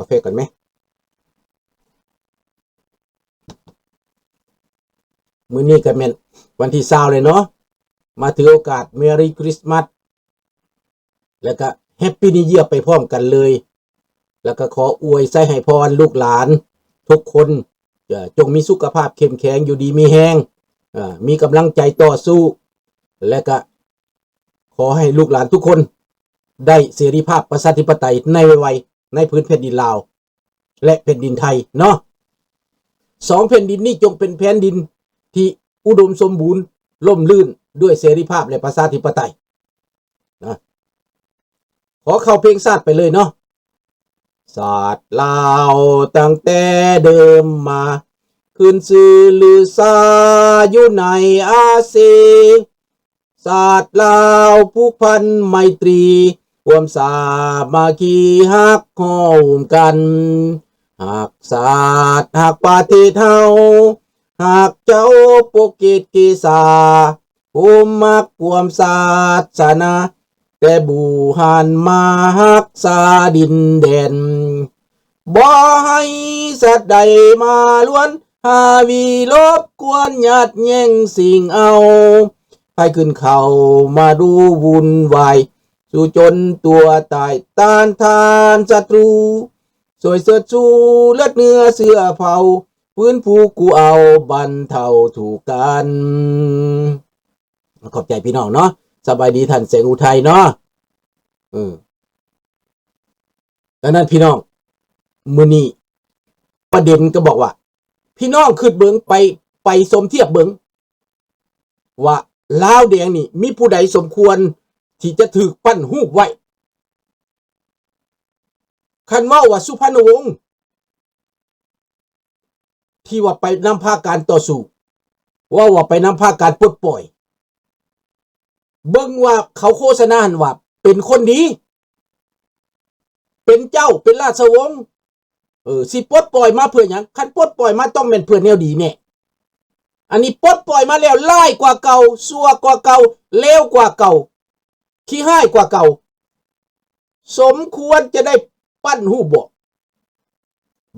ເພງກ່ອນແມະ. ມື້ນີ້ກໍແມ່ນວັນທີຊາວແລ້ວເນາະ ມາຖືໂອກາດ Merry Christmas ແລ້ວກໍ Happy New Year ໄປພ້ອມກັນເລີຍ. ແລ້ວກໍຂໍອວຍໄຊໃຫ້ພອນລູກຫຼານທຸກຄົນ ເອີ່ ຈົ່ງມີສຸຂະພາບເຂັ້ມແຂງ ຢູ່ດີມີແຮງ ເອີ່ ມີກຳລັງໃຈຕໍ່ສູ້ ແລະກະຂໍໃຫ້ລູກຫຼານທຸກຄົນໄດ້ເສລີພາບປະຊາທິປະໄຕໃນໄວໆ ໃນພື້ນແຜ່ນດິນລາວ ແລະແຜ່ນດິນໄທເນາະ. ສອງແຜ່ນດິນນີ້ຈົ່ງເປັນແຜ່ນດິນທີ່ອຸດົມສົມບູນ ຮົ່ມລື່ນດ້ວຍເສລີພາບ ແລະປະຊາທິປະໄຕ. ນະ ຂໍເຂົ້າເພງຊາດໄປເລີຍເນາະ. ຊາດລາວຕັ້ງແຕ່ເດີມມາ ຂຶ້ນຊື່ລືຊາຢູ່ໃນອາຊີ. ຊາດລາວຜູກພັນໄມຕີ ຮ່ວມສາມັກຄີຮັກຮ່ວມກັນ ຮັກຊາດຮັກປະເທດເຮົາ ຮັກເຈົ້າປົກເກດເກສາ ຜູ້ມັກຄວາມສາສະໜາ ແຕ່ບູຮານມາຮັກສາດິນແດນ ບໍ່ໃຫ້ສັດໃດມາລວນ ຫາວິລົບກວນ ຍາດແຍ່ງຊິງເອົາ ໃຜຂຶ້ນເຂົ້າມາດູວຸ່ນວາຍ ສູ້ຈົນຕົວຕາຍ ຕ້ານທານສັດຕູ ຊ່ວຍເຊີດຊູເລືອດເນື້ອເຊື້ອເຜົ່າ ຟື້ນຟູກູ້ເອົາບັນເທົາທຸກກັນ. ຂອບໃຈພີ່ນ້ອງເນາະ. ສະບາຍດີທ່ານແສງອຸໄທເນາະ. ເອີ ອັນນັ້ນພີ່ນ້ອງ ມື້ນີ້ປະເດັນກໍບອກວ່າ ພີ່ນ້ອງຄິດເບິ່ງ ໄປ ໄປສົມທຽບເບິ່ງວ່າລາວແດງນີ້ມີຜູ້ໃດສົມຄວນທີ່ຈະຖືກປັ້ນຮູບໄວ້? ຄັນເວົ້າວ່າສຸພານຸວົງ ທີ່ວ່າໄປນຳພາການຕໍ່ສູ້ ເວົ້າວ່າໄປນຳພາການປົດປ່ອຍ ເບິ່ງວ່າເຂົາໂຄສະນາຫັ້ນວ່າເປັນຄົນດີ ເປັນເຈົ້າ ເປັນລາຊະວົງ ເອີ ຊິປົດປ່ອຍມາເພື່ອຫຍັງ? ຄັນປົດປ່ອຍມາຕ້ອງແມ່ນເພື່ອແນວດີແນ່. ອັນນີ້ປົດປ່ອຍມາແລ້ວ ຮ້າຍກວ່າເກົ່າ ຊົ່ວກວ່າເກົ່າ ເລວກວ່າເກົ່າ ຂີ້ຮ້າຍກວ່າເກົ່າ ສົມຄວນຈະໄດ້ປັ້ນຮູບບໍ່?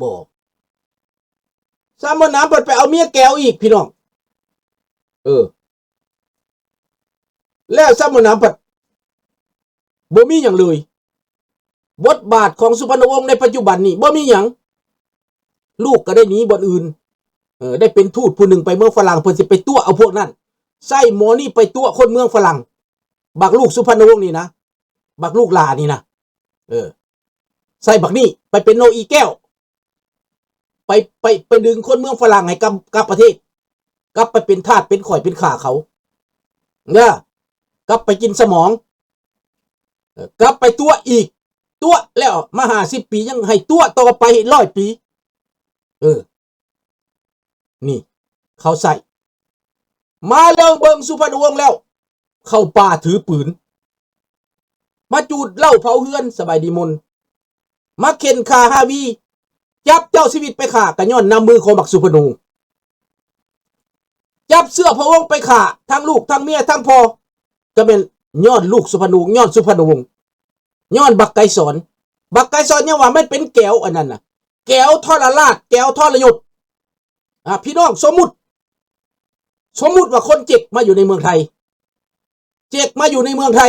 ບໍ່. ຊາວໝົນໜາມພັດໄປເອົາເມຍແກວອີກ ພີ່ນ້ອງ ເອີ ແລ້ວຊາວໝົນໜາມພັດບໍ່ມີຫຍັງເລີຍ. ບົດບາດຂອງສຸພານຸວົງໃນປັດຈຸບັນນີ້ບໍ່ມີຫຍັງ. ລູກກໍໄດ້ໜີບ່ອນອື່ນ ເອີ ໄດ້ເປັນທູດຜູ້ໜຶ່ງໄປເມືອງຝຣັ່ງ ເພິ່ນຊິໄປຕົວະເອົາພວກນັ້ນ. ໃຊ້ໝໍນີ້ໄປຕົວະຄົນເມືອງຝຣັ່ງ ບັກລູກສຸພານຸວົງນີ້ນະ ບັກລູກຫຼ້ານີ້ນະ ເອີ ໃຊ້ບັກນີ້ໄປເປັນນົກອີແກ້ວ ໄປ ໄປ ໄປດຶງຄົນເມືອງຝຣັ່ງໃຫ້ກັບ ກັບປະເທດ ກັບໄປເປັນທາດເປັນຂ້ອຍເປັນຂ້າເຂົາເດີ ກັບໄປກິນສະໝອງ ເອີ ກັບໄປຕົວະອີກ ຕົວະແລ້ວມາຫ້າສິບປີ ຍັງໃຫ້ຕົວະຕໍ່ໄປຮ້ອຍປີ ເອີ ນີ້ເຂົາໃຊ້ ມາເລີງເບິ່ງສຸພານຸວົງແລ້ວ ເຂົ້າປ່າຖືປືນ ມາຈູດເຫຼົ້າເຜົາເຮືອນ ສະບາຍດີມົນ ມາເຂັ່ນຂ້າຮາວີ ຈັບເຈົ້າຊີວິດໄປຂ້າ ກໍຍ້ອນນ້ຳມືຂອງບັກສຸພານຸວົງ ຈັບເຊື້ອພະວົງໄປຂ້າ ທັງລູກ ທັງເມຍ ທັງພໍ່ ກໍແມ່ນຍ້ອນລູກສຸພານຸວົງ ຍ້ອນສຸພານຸວົງ ຍ້ອນບັກໄກສອນ. ບັກໄກສອນຍັງວ່າມັນເປັນແກວອັນນັ້ນນະ ແກວທໍລະລາດ ແກວທໍລະຍົດ. ອາ ພີ່ນ້ອງ ສົມມຸດ ສົມມຸດວ່າຄົນເຈັກມາຢູ່ໃນເມືອງໄທ ເຈັກມາຢູ່ໃນເມືອງໄທ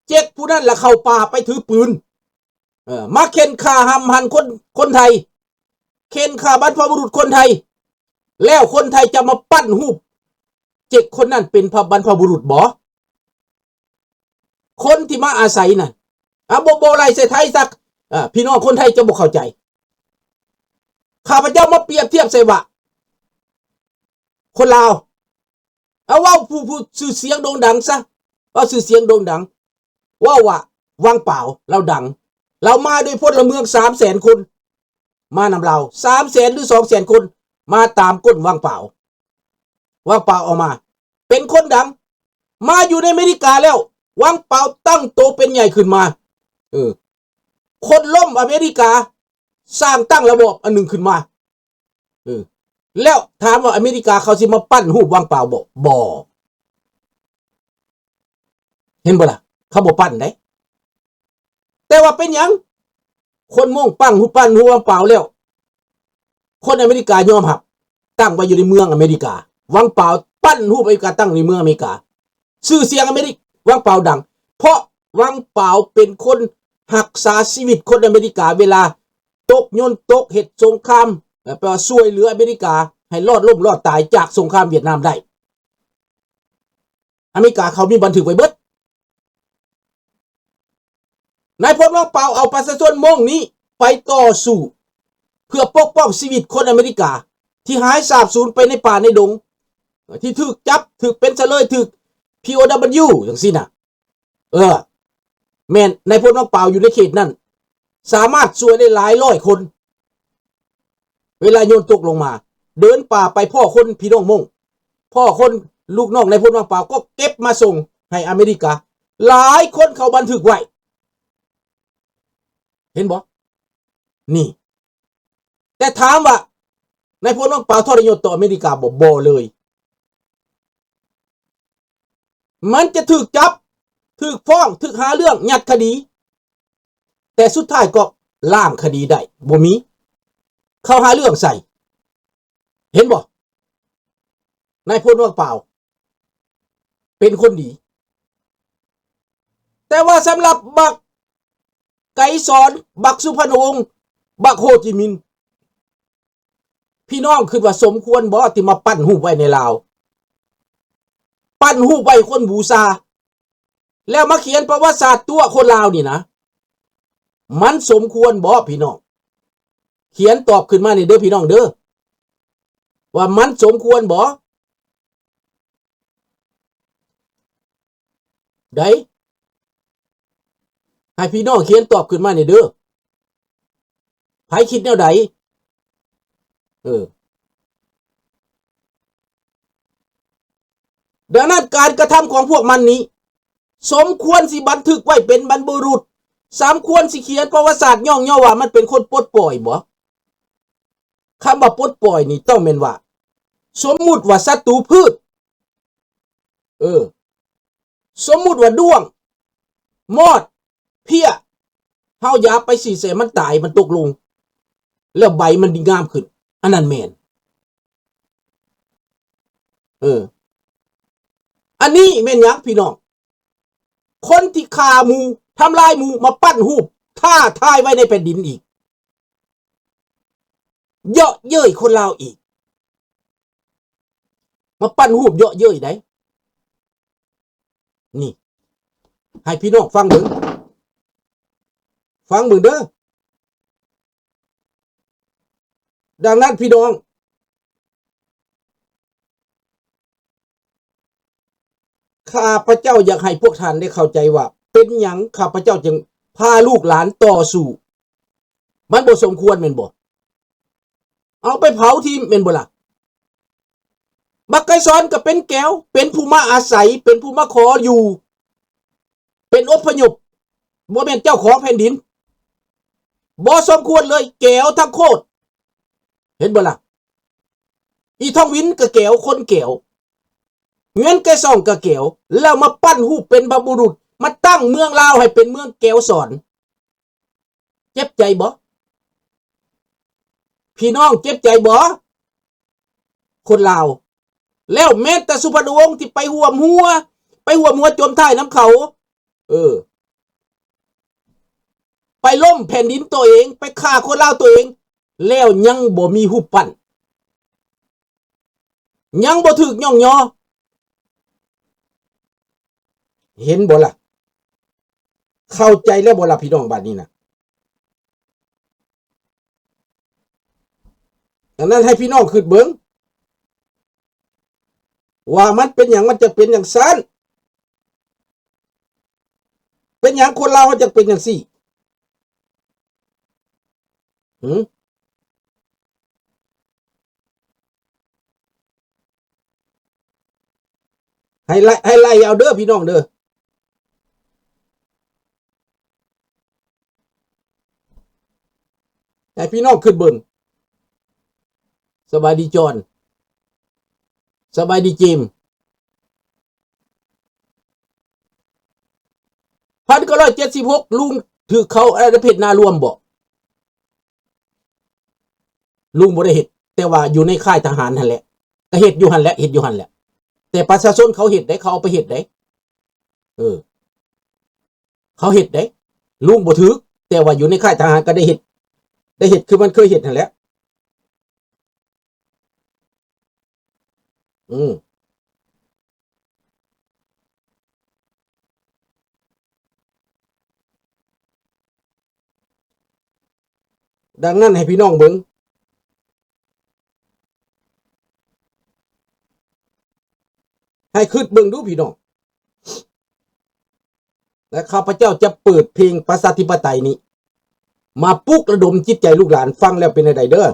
ເຈັກຜູ້ນັ້ນລະເຂົ້າປ່າໄປຖືປືນ ເອີ ມາເຂັ່ນຂ້າຫ້ຳຫັນຄົນ ຄົນໄທ ເຂັ່ນຂ້າບັນພະບຸລຸດຄົນໄທ ແລ້ວຄົນໄທຈະມາປັ້ນຮູບເຈັກຄົນນັ້ນເປັນພະ ບັນພະບຸລຸດບໍ? ຄົນທີ່ມາອາໄສນັ້ນ ອາ ບໍ່ ບໍ່ໄລ່ໃສ່ໄທຊັກ ອາ ພີ່ນ້ອງຄົນໄທຈະບໍ່ເຂົ້າໃຈ. ຂ້າພະເຈົ້າມາປຽບທຽບໃສ່ວ່າ ຄົນລາວ ເອົາ ເວົ້າຜູ້ ຜູ້ຊື່ສຽງໂດ່ງດັງຊະ ເວົ້າຊື່ສຽງໂດ່ງດັງ ເວົ້າວ່າ ວັງປາວ ລາວດັງ ລາວມາດ້ວຍພົນລະເມືອງສາມແສນຄົນ ມານຳລາວ ສາມແສນ ຫຼື ສອງແສນຄົນ ມາຕາມກົ້ນວັງປາວ ວັງປາວອອກມາ ເປັນຄົນດັງ ມາຢູ່ໃນອາເມລິກາແລ້ວ ວັງປາວຕັ້ງໂຕເປັນໃຫຍ່ຂຶ້ນມາ ເອີ ຄົນລົ້ມອາເມລິກາ ສ້າງຕັ້ງລະບອບອັນໜຶ່ງຂຶ້ນມາ ເອີ ແລ້ວຖາມວ່າອາເມລິກາເຂົາຊິມາປັ້ນຮູບວັງປາວບໍ່? ບໍ່ ເຫັນບໍ່ລະ? ເຂົາບໍ່ປັ້ນເດ້. ແຕ່ວ່າເປັນຫຍັງ ຄົນມົ້ງປັ້ນຮູບ ປັ້ນຮູບວັງປາວແລ້ວ ຄົນອາເມລິກາຍອມຮັບ ຕັ້ງໄວ້ຢູ່ໃນເມືອງອາເມລິກາ. ວັງປາວປັ້ນຮູບອາເມລິກາ ຕັ້ງໃນເມືອງອາເມລິກາ. ຊື່ສຽງອາເມລິກ ວັງປາວດັງ ເພາະວັງປາວເປັນຄົນຮັກສາຊີວິດຄົນອາເມລິກາ ເວລາຕົກຍົນຕົກ ເຮັດສົງຄາມ ແປວ່າຊ່ວຍເຫຼືອອາເມລິກາໃຫ້ລອດລົ້ມລອດຕາຍຈາກສົງຄາມຫວຽດນາມໄດ້. ອາເມລິກາເຂົາມີບັນທຶກໄວ້ເບິດ. ນາຍພົນວັງປາວເອົາປະຊາຊົນມົ້ງນີ້ໄປຕໍ່ສູ້ ເພື່ອປົກປ້ອງຊີວິດຄົນອາເມລິກາ ທີ່ຫາຍສາບສູນໄປໃນປ່າໃນດົງ ທີ່ຖືກຈັບ ຖືກເປັນຊະເລີຍ ຖືກ ພີໂອດັບເບິນຢູ ຈັ່ງຊີ້ນະ. ເອີ ແມ່ນນາຍພົນວັງປາວຢູ່ໃນເຂດນັ້ນ ສາມາດຊ່ວຍໄດ້ຫຼາຍຮ້ອຍຄົນ. ເວລາຍົນຕົກລົງມາ ເດີນປ່າໄປພໍ້ຄົນ ພີ່ນ້ອງມົ້ງ ພໍ້ຄົນ ລູກນ້ອງນາຍພົນວັງປາວ ກໍເກັບມາສົ່ງໃຫ້ອາເມລິກາ. ຫຼາຍຄົນເຂົາບັນທຶກໄວ້ ເຫັນບໍ່? ນີ້ ແຕ່ຖາມວ່າ ນາຍພົນວັງປາວທໍລະຍົດຕໍ່ອາເມລິກາບໍ່? ບໍ່ເລີຍ. ມັນຈະຖືກຈັບ ຖືກຟ້ອງ ຖືກຫາເລື່ອງ ຍັດຄະດີ ແຕ່ສຸດທ້າຍກໍລ້າງຄະດີໄດ້ ບໍ່ມີ ເຂົາຫາເລື່ອງໃສ່. ເຫັນບໍ່? ນາຍພົນວັງປາວເປັນຄົນດີ. ແຕ່ວ່າສຳລັບບັກໄກສອນ ບັກສຸພະນຸວົງ ບັກໂຮຈິມິນ ພີ່ນ້ອງຄິດວ່າສົມຄວນບໍ່ ທີ່ມາປັ້ນຮູບໄວ້ໃນລາວ? ປັ້ນຮູບໄວ້ຄົນບູຊາ ແລ້ວມາຂຽນປະຫວັດສາດຕົວະຄົນລາວນີ້ນະ ມັນສົມຄວນບໍ່ພີ່ນ້ອງ? ຂຽນຕອບຂຶ້ນມານີ້ເດີພີ່ນ້ອງເດີ ວ່າມັນສົມຄວນບໍ່? ໃດ ໃຫ້ພີ່ນ້ອງຂຽນຕອບຂຶ້ນມານີ້ເດີ ໃຜຄິດແນວໃດ? ເອີ ດັ່ງນັ້ນການກະທຳຂອງພວກມັນນີ້ ສົມຄວນຊິບັນທຶກໄວ້ເປັນບັນພະບຸລຸດ ສົມຄວນຊິຂຽນປະຫວັດສາດຍ້ອງຍໍວ່າມັນເປັນຄົນປົດປ່ອຍບໍ່? ຄຳວ່າປົດປ່ອຍນີ້ຕ້ອງແມ່ນວ່າ ສົມມຸດວ່າສັດຕູພືດ ເອີ ສົມມຸດວ່າດ້ວງ ມອດ ເພຍ ເຮົາຢາໄປສີດໃສ່ມັນຕາຍ ມັນຕົກລົງ ແລ້ວໃບມັນດີງາມຂຶ້ນ ອັນນັ້ນແມ່ນ. ເອີ ອັນນີ້ແມ່ນຫຍັງພີ່ນ້ອງ? ຄົນທີ່ຂ້າໝູ່ ທຳລາຍໝູ່ ມາປັ້ນຮູບທ້າທາຍໄວ້ໃນແຜ່ນດິນອີກ ເຍາະເຍີ້ຍຄົນລາວອີກ ມາປັ້ນຮູບເຍາະເຍີ້ຍໃດ໋ ນີ້ ໃຫ້ພີ່ນ້ອງຟັງເບິ່ງ ຟັງເບິ່ງເດີ. ດັ່ງນັ້ນພີ່ນ້ອງ ຂ້າພະເຈົ້າຢາກໃຫ້ພວກທ່ານໄດ້ເຂົ້າໃຈວ່າ ເປັນຫຍັງຂ້າພະເຈົ້າຈຶ່ງພາລູກຫຼານຕໍ່ສູ້ ມັນບໍ່ສົມຄວນແມ່ນບໍ່? ເອົາໄປເຜົາຖິ້ມແມ່ນບໍ່ລະ? ບັກໄກສອນກໍເປັນແກວ ເປັນຜູ້ມາອາໄສ ເປັນຜູ້ມາຂໍຢູ່ ເປັນອົບພະຍົບ ບໍ່ແມ່ນເຈົ້າຂອງແຜ່ນດິນ ບໍ່ສົມຄວນເລີຍ ແກວທັງໂຄດ ເຫັນບໍ່ລະ? ອີທອງວິນກໍແກວ ຄົນແກວ ເງືອນໄກສອງກໍແກວ ແລ້ວມາປັ້ນຮູບເປັນບັນພະບຸລຸດ ມາຕັ້ງເມືອງລາວໃຫ້ເປັນເມືອງແກວສອນ. ເຈັບໃຈບໍ່? ພີ່ນ້ອງເຈັບໃຈບໍ່? ຄົນລາວ ແລ້ວແມ່ນແຕ່ສຸພະນຸວົງທີ່ໄປຮ່ວມຫົວ ໄປຮ່ວມຫົວຈົມທ້າຍນຳເຂົາ ເອີ ໄປລົ້ມແຜ່ນດິນຕົວເອງ ໄປຂ້າຄົນລາວຕົວເອງ ແລ້ວຍັງບໍ່ມີຮູບປັ້ນ ຍັງບໍ່ຖືກຍ້ອງຍໍ ເຫັນບໍ່ລະ? ເຂົ້າໃຈແລ້ວບໍ່ລະພີ່ນ້ອງ? ບາດນີ້ນະ ດັ່ງນັ້ນໃຫ້ພີ່ນ້ອງຄິດເບິ່ງ ວ່າມັນເປັນຫຍັງ ມັນຈະເປັນຈັ່ງຊັ້ນ? ເປັນຫຍັງຄົນລາວເຮົາຈະເປັນຈັ່ງຊີ້? ຫື? ໃຫ້ໄລ່ ໃຫ້ໄລ່ເອົາເດີພີ່ນ້ອງເດີ ໃຫ້ພີ່ນ້ອງຄິດເບິ່ງ. ສະບາຍດີຈອນ ສະບາຍດີເຈມ. ພັນເກົ້າຮ້ອຍເຈັດສິບຫົກ ລຸງຖືກເຂົາອານາເຂດນາລວມບໍ່? ລຸງບໍ່ໄດ້ເຮັດ ແຕ່ວ່າຢູ່ໃນຄ້າຍທະຫານຫັ້ນແຫຼະ ກະເຮັດຢູ່ຫັ້ນແຫຼະ ເຮັດຢູ່ຫັ້ນແຫຼະ ແຕ່ປະຊາຊົນເຂົາເຮັດເດ້ ເຂົາເອົາໄປເຮັດເດ້ ເອີ ເຂົາເຮັດເດ້ ລຸງບໍ່ຖືກ ແຕ່ວ່າຢູ່ໃນຄ້າຍທະຫານກໍໄດ້ເຮັດ ໄດ້ເຮັດຄືມັນເຄີຍເຮັດຫັ້ນແຫຼະ ອືມ ດັ່ງນັ້ນໃຫ້ພີ່ນ້ອງເບິ່ງ ໃຫ້ຄິດເບິ່ງດູພີ່ນ້ອງ ແລະ ຂ້າພະເຈົ້າຈະເປີດເພງປະຊາທິປະໄຕນີ້ ມາປຸກລະດົມຈິດໃຈລູກຫຼານ ຟັງແລ້ວເປັນແນວໃດເດີ້.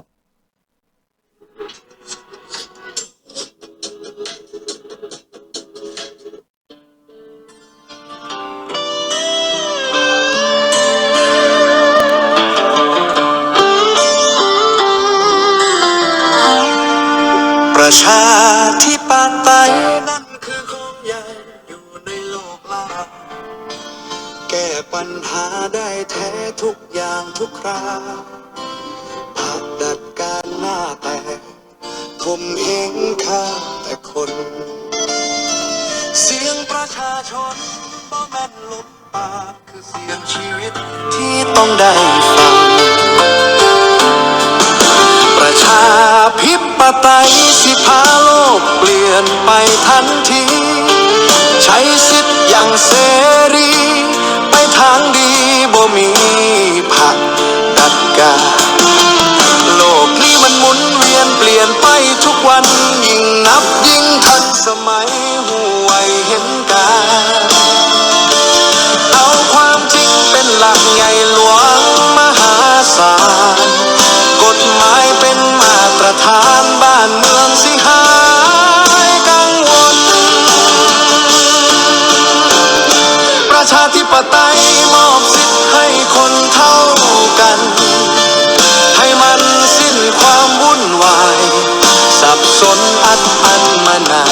ປະຊາທິປະໄຕນັ້ນຄືຂອງໃຫຍ່ຢູ່ໃນໂລກລາວ ແກ້ປັນຫາໄດ້ແທ້ທຸກຢ່າງທຸກຄາວ ພັກດັດການໜ້າແຕກ ຂົ່ມເຫງຂ້າແຕ່ຄົນ ສຽງປະຊາຊົນບໍ່ແມ່ນລົມປາກ ຄືສຽງຊີວິດທີ່ຕ້ອງໄດ້ຟັງ. ປະຊາທິປະໄຕຊິພາໂລກປ່ຽນໄປທັນທີ ໃຊ້ສິດຢ່າງເສລີ ໄປທາງດີບໍ່ມີພັກດັດການ. ໂລກນີ້ມັນໝູນວຽນປ່ຽນໄປທຸກວັນ ຍິ່ງນັບຍິ່ງທັນສະໄໝ ຮູ້ໄວເຫັນການ ເອົາຄວາມຈິງເປັນຫຼັກ ໃຫຍ່ຫຼວງມະຫາສານ ກົດໝາຍເປັນມາດຕະຖານ ບ້ານເມືອງຊິຫາຍກັງວົນ. ປະຊາທິປະໄຕມອບສິດໃຫ້ຄົນເທົ່າກັນ ໃຫ້ມັນສິ້ນຄວາມວຸ່ນວາຍ ສັບສົນອັດອັນມານານ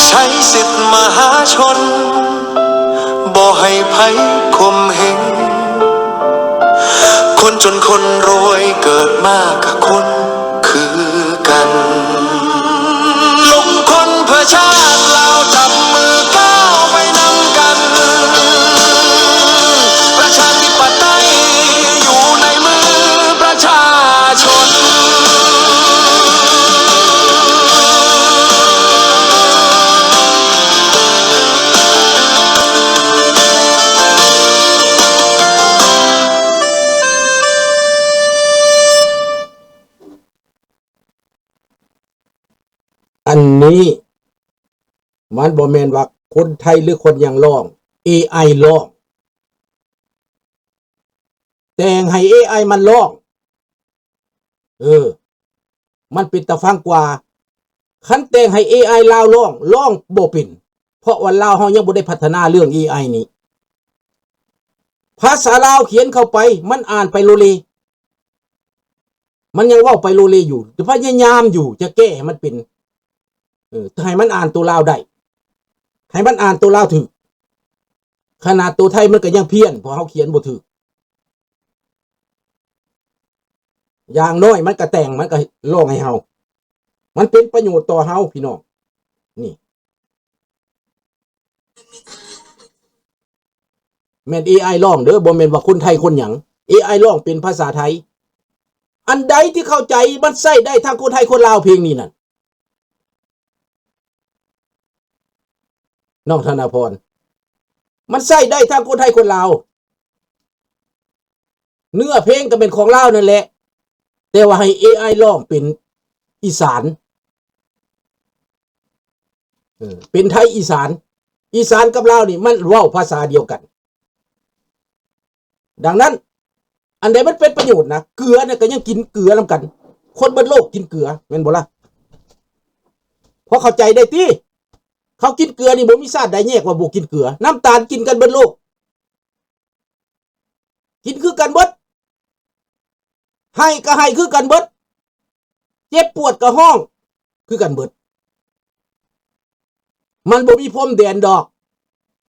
ໃຊ້ສິດມະຫາຊົນ ບໍ່ໃຫ້ໃຜຂົ່ມເຫງ ຄົນຈົນຄົນລວຍເກີດມາກະຄົນຄືກັນ ລຸກຄົນເພື່ອຊາດລາວ ຈັບມືກ້າວໄປນຳກັນ ປະຊາທິປະໄຕຢູ່ໃນມືປະຊາຊົນ. ອັນນີ້ມັນບໍ່ແມ່ນວ່າຄົນໄທຫຼືຄົນຫຍັງຮ້ອງ ເອໄອຮ້ອງ ແຕ່ງໃຫ້ເອໄອມັນຮ້ອງ ເອີ ມັນເປັນຕາຟັງກວ່າ ຄັນແຕ່ງໃຫ້ເອໄອລາວຮ້ອງ ຮ້ອງບໍ່ເປັນ ເພາະວ່າລາວເຮົາຍັງບໍ່ໄດ້ພັດທະນາເລື່ອງເອໄອນີ້ ພາສາລາວຂຽນເຂົ້າໄປ ມັນອ່ານໄປໂລເລ ມັນຍັງເວົ້າໄປໂລເລຢູ່ ຈະພະຍາຍາມຢູ່ ຈະແກ້ໃຫ້ມັນເປັນ ເອີ ໃຫ້ມັນອ່ານໂຕລາວໄດ້ ໃຫ້ມັນອ່ານໂຕລາວຖືກ ຂະໜາດໂຕໄທມັນກໍຍັງພຽນ ເພາະເຮົາຂຽນບໍ່ຖືກ ຢ່າງໜ້ອຍມັນກໍແຕ່ງ ມັນກໍຮ້ອງໃຫ້ເຮົາ ມັນເປັນປະໂຫຍດຕໍ່ເຮົາ ພີ່ນ້ອງ ນີ້ ແມ່ນເອໄອຮ້ອງເດີ້ ບໍ່ແມ່ນວ່າຄົນໄທຄົນຫຍັງ ເອໄອຮ້ອງເປັນພາສາໄທ ອັນໃດທີ່ເຂົ້າໃຈ ມັນໃຊ້ໄດ້ທັງຄົນໄທຄົນລາວ ເພງນີ້ນັ້ນ ນ້ອງທະນາພອນ ມັນໃຊ້ໄດ້ທັງຄົນໄທຄົນລາວ ເນື້ອເພງກໍແມ່ນຂອງລາວນັ້ນແຫຼະ ແຕ່ວ່າໃຫ້ເອໄອຮ້ອງເປັນອີສານ ເອີ ເປັນໄທອີສານ ອີສານກັບລາວນີ້ມັນເວົ້າພາສາດຽວກັນ. ດັ່ງນັ້ນ ອັນໃດມັນເປັນປະໂຫຍດນະ ເກືອນະກໍຍັງກິນເກືອນຳກັນ ຄົນເບິດໂລກກິນເກືອ ແມ່ນບໍ່ລະ? ພໍເຂົ້າໃຈໄດ້ຕິ? ເຂົາກິນເກືອນີ້ບໍ່ມີຊາດໃດແຍກວ່າບໍ່ກິນເກືອ ນ້ຳຕານກິນກັນເບິດໂລກ ກິນຄືກັນເບິດ ໄຫ້ກໍໄຫ້ຄືກັນເບິດ ເຈັບປວດກໍຮ້ອງຄືກັນເບິດ ມັນບໍ່ມີພົມແດນດອກ